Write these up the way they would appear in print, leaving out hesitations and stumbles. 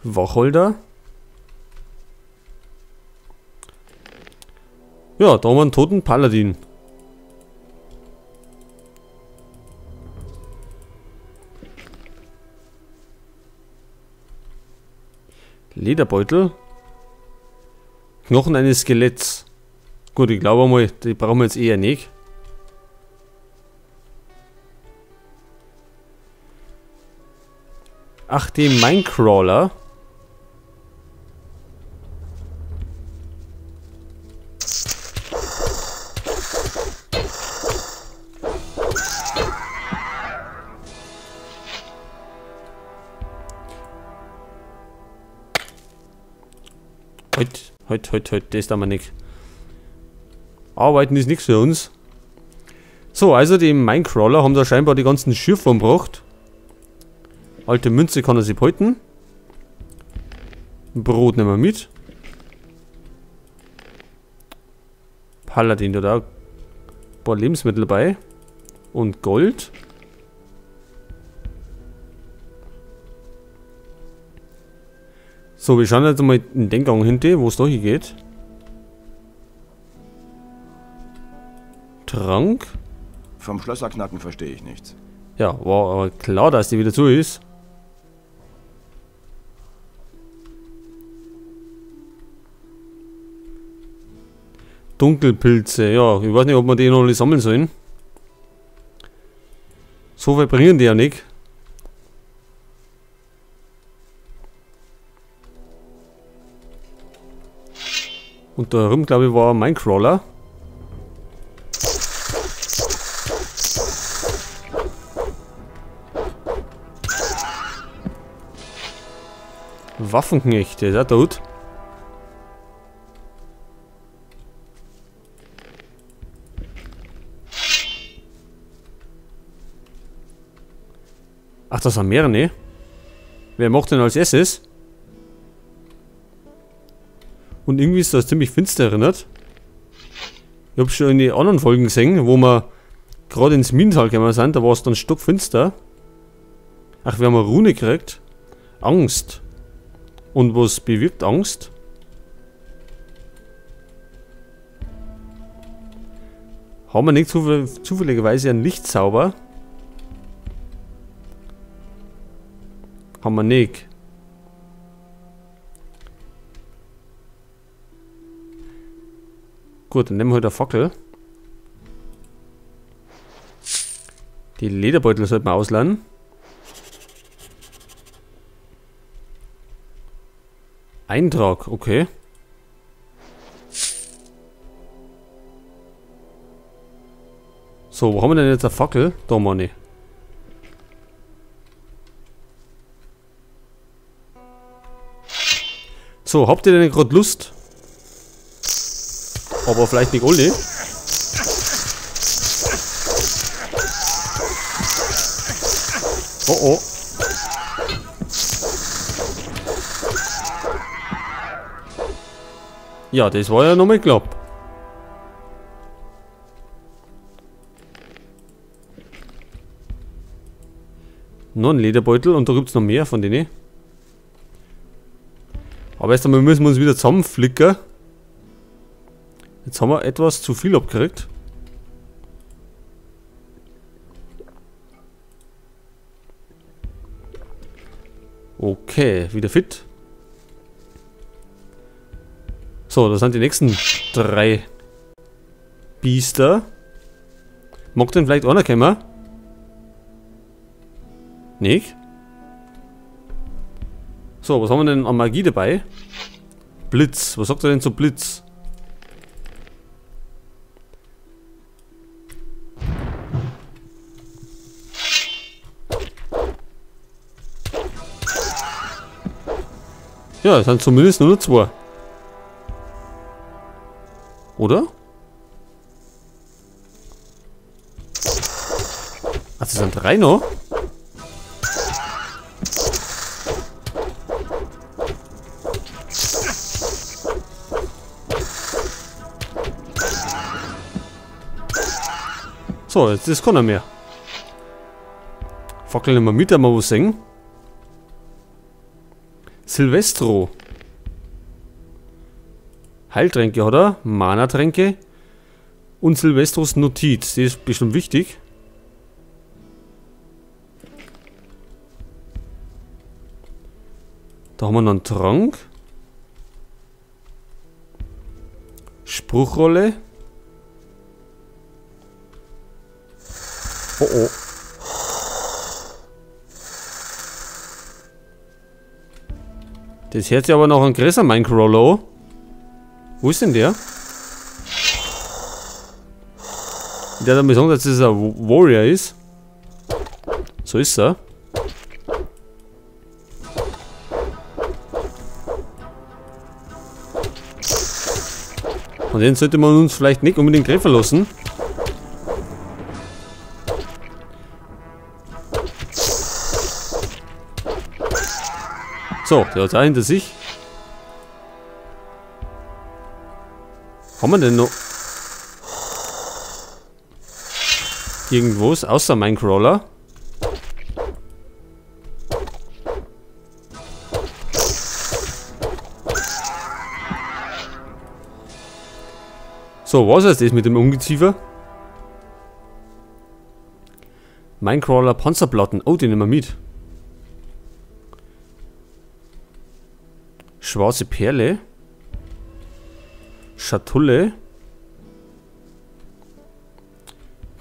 Wacholder. Ja, da haben wir einen toten Paladin. Lederbeutel. Knochen eines Skeletts. Gut, ich glaube mal, die brauchen wir jetzt eher nicht. Ach, die Minecrawler. Heute, das da wir nicht. Arbeiten ist nichts für uns. So, also die Minecrawler haben da scheinbar die ganzen Schiffe umgebracht. Alte Münze kann er sich behalten. Brot nehmen wir mit. Paladin, da auch ein paar Lebensmittel dabei. Und Gold. So, wir schauen jetzt mal in den Gang hinten, wo es da hier geht. Trank. Vom Schlösserknacken verstehe ich nichts. Ja, war aber klar, dass die wieder zu ist. Dunkelpilze, ja, ich weiß nicht, ob wir die noch alle sammeln sollen. So viel bringen die ja nicht. Und da herum, glaube ich, war ein Minecrawler. Waffenknecht, der ist auch tot. Ach, das sind mehrere, ne? Wer macht denn als erstes? Und irgendwie ist das ziemlich finster erinnert. Ich hab schon in die anderen Folgen gesehen, wo wir gerade ins Minental gekommen sind, da war es dann stockfinster. Ach, wir haben eine Rune gekriegt. Angst. Und was bewirkt Angst? Haben wir nicht zufälligerweise einen Lichtzauber? Haben wir nicht. Gut, dann nehmen wir halt eine Fackel. Die Lederbeutel sollten wir ausladen. Eintrag, okay. So, wo haben wir denn jetzt eine Fackel? Da, meine ich. So, habt ihr denn gerade Lust? Aber vielleicht nicht alle. Oh oh. Ja, das war ja nochmal knapp. Noch ein Lederbeutel und da gibt es noch mehr von denen. Aber erst einmal müssen wir uns wieder zusammenflicken. Jetzt haben wir etwas zu viel abgekriegt. Okay, wieder fit. So, das sind die nächsten 3 Biester. Mag denn vielleicht einer kommen? Nicht? So, was haben wir denn an Magie dabei? Blitz. Was sagt er denn zu Blitz? Ja, es sind zumindest nur noch 2. Oder? Ach, das sind 3 noch? So, jetzt ist keiner mehr. Fackeln wir mit, einmal was sehen. Silvestro. Heiltränke, oder? Mana-Tränke. Und Silvestros Notiz. Die ist bestimmt wichtig. Da haben wir noch einen Trank. Spruchrolle. Oh oh. Das hört sich aber noch ein größer Minecrawler an. Wo ist denn der? Der hat mir gesagt, dass das ein Warrior ist. So ist er. Und den sollte man uns vielleicht nicht unbedingt treffen lassen. So, der hat auch hinter sich. Haben wir denn noch irgendwas außer Minecrawler? So, was ist das mit dem Ungeziefer? Minecrawler Panzerplatten. Oh, den nehmen wir mit. Schwarze Perle. Schatulle.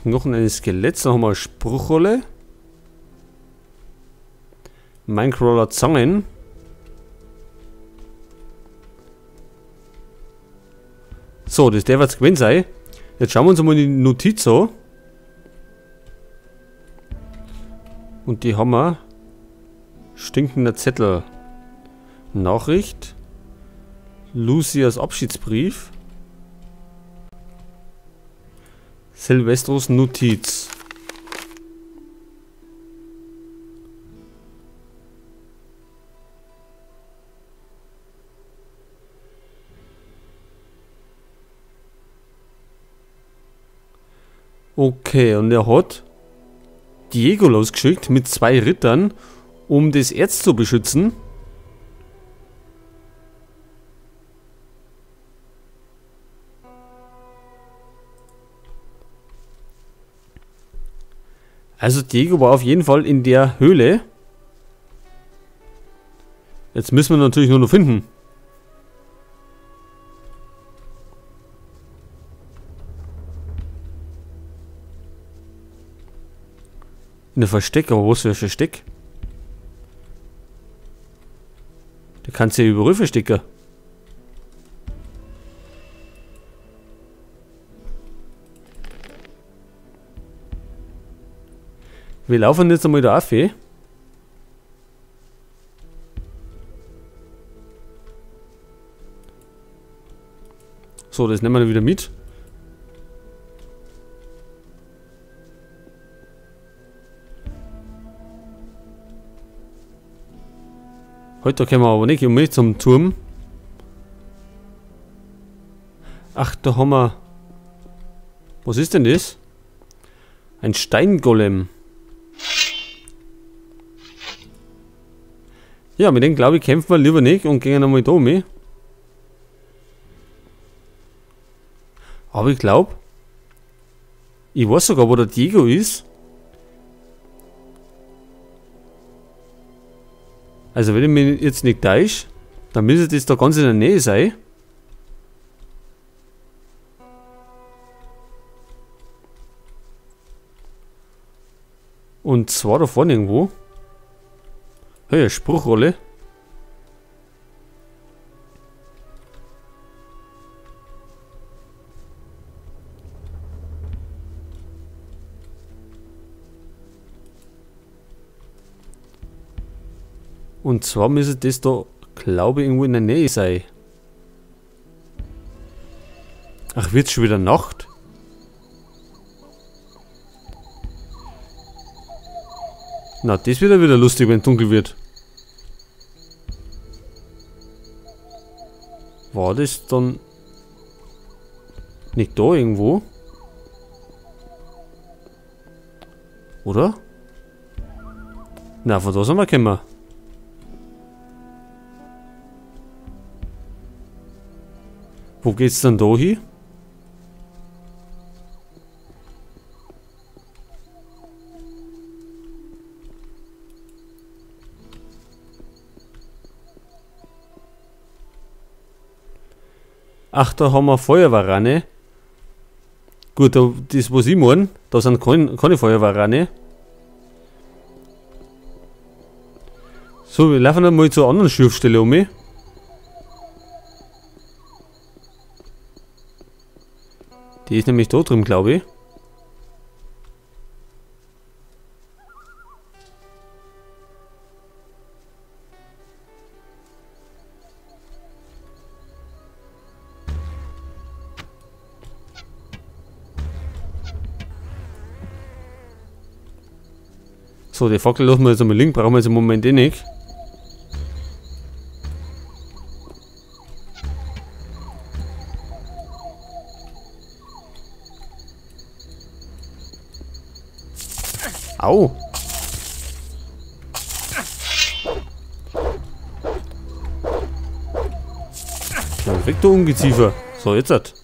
Knochen eines Skeletts. Noch einmal Spruchrolle. Minecrawler Zangen. So, das darf jetzt gewesen sein. Jetzt schauen wir uns mal die Notiz an. Und die haben wir. Stinkender Zettel. Nachricht. Lucias Abschiedsbrief. Silvestros Notiz. Okay, und er hat Diego losgeschickt mit 2 Rittern, um das Erz zu beschützen. Also Diego war auf jeden Fall in der Höhle. Jetzt müssen wir natürlich nur noch finden. In der Versteck, aber wo ist der Versteck? Da kannst du ja überall verstecken. Wir laufen jetzt einmal da auf. So, das nehmen wir wieder mit. Heute können wir aber nicht mit zum Turm. Ach, da haben wir... Was ist denn das? Ein Steingolem. Ja, mit dem glaube ich kämpfen wir lieber nicht und gehen einmal da mit. Aber ich glaube, ich weiß sogar, wo der Diego ist. Also wenn ich mich jetzt nicht täusche, dann müsste das da ganz in der Nähe sein. Und zwar da vorne irgendwo. Hey, Spruchrolle. Und zwar müsste das da, glaube ich, irgendwo in der Nähe sein. Ach, wird's schon wieder Nacht? Na, das wird ja wieder lustig, wenn es dunkel wird. War das dann nicht da irgendwo? Oder? Na, von da sind wir gekommen. Wo geht's dann da hin? Ach, da haben wir Feuerwarane. Gut, da, das was ich meine, da sind keine Feuerwarane. So, wir laufen dann mal zur anderen Schürfstelle um mich. Die ist nämlich da drüben, glaube ich. So, die Fackel lassen wir jetzt einmal liegen, brauchen wir jetzt im Moment eh nicht. Au! Ja, weg, du Ungeziefer. So, jetzt hat.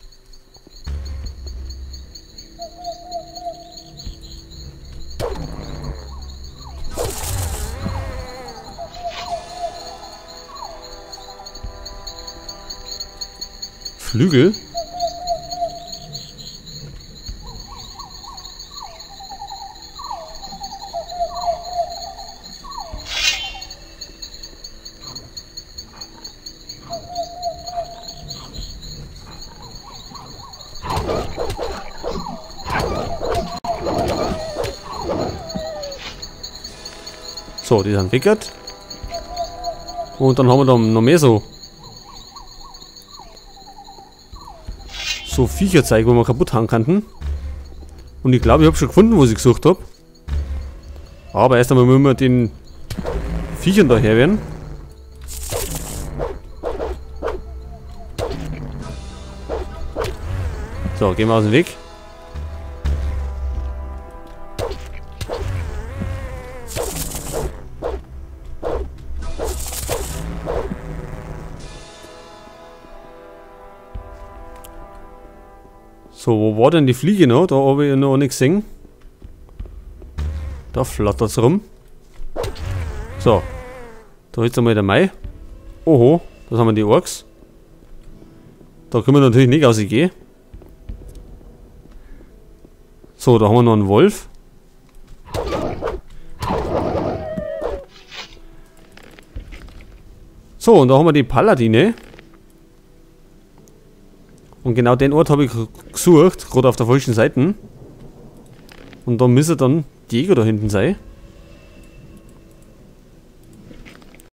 Flügel? So, die sind wickert. Und dann haben wir da noch mehr so. So Viecherzeug, wo wir kaputt hauen könnten. Und ich glaube, ich habe schon gefunden, wo ich gesucht habe. Aber erst einmal müssen wir den Viechern da her werden. So, gehen wir aus dem Weg. So, wo war denn die Fliege noch? Da habe ich noch nichts gesehen. Da flattert's rum. So. Da ist einmal der Mai. Oho, da haben wir die Orks. Da können wir natürlich nicht rausgehen. So, da haben wir noch einen Wolf. So, und da haben wir die Paladine. Und genau den Ort habe ich gesucht, gerade auf der falschen Seite. Und da müsste dann Diego da hinten sein.